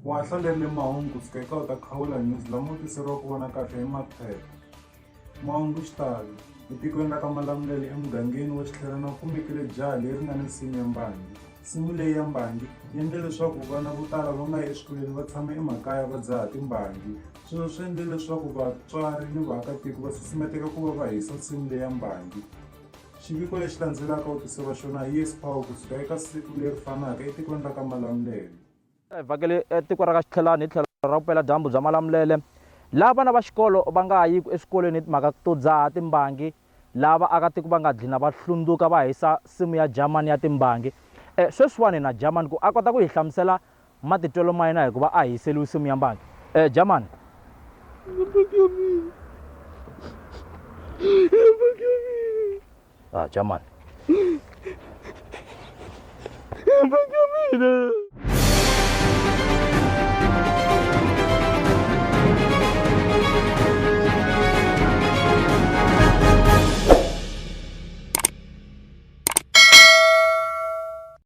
Wa hlalerile mahungu kusuka eka u ta khawula news lama u tiseriwaka wona kahle hi maphepha. Mahungu xitalo, etikweni ra ka Malamulele emugangeni wa Xitlhelana ku kumekile jaha leri nga ni nsimu ya mbangi. Nsimu leyi ya mbangi yi endle leswaku vana vo tala va nga yi eswikolweni va tshama emakaya va dzaha timbangi. Sweswo swi endle leswaku vatswari ni vaakatiko va susumeteka ku va va hisa nsimu leyi ya mbangi. Xiviko lexi landzelaka u tiseriwa xona hi Yes Power kusuka eka siku leri fanaka etikweni ra ka Malamulele. Hi vhakele tiko ra ka Xitlhelani hi tlhelo ra vupeladyambu bya Malamulele, laha vana va xikolo va nga ha yiki eswikolweni hi timhaka to dzaha timbangi, laha vaakatiko va nga dlina va hlundzuka va hisa nsimu ya Germany ya timbangi. Sweswiwani hi na Germany ku a kota ku hi hlamusela matitwelo ma yena hi ku va a hiseriwe nsimu ya mbangi. Germany. Ah, Germany.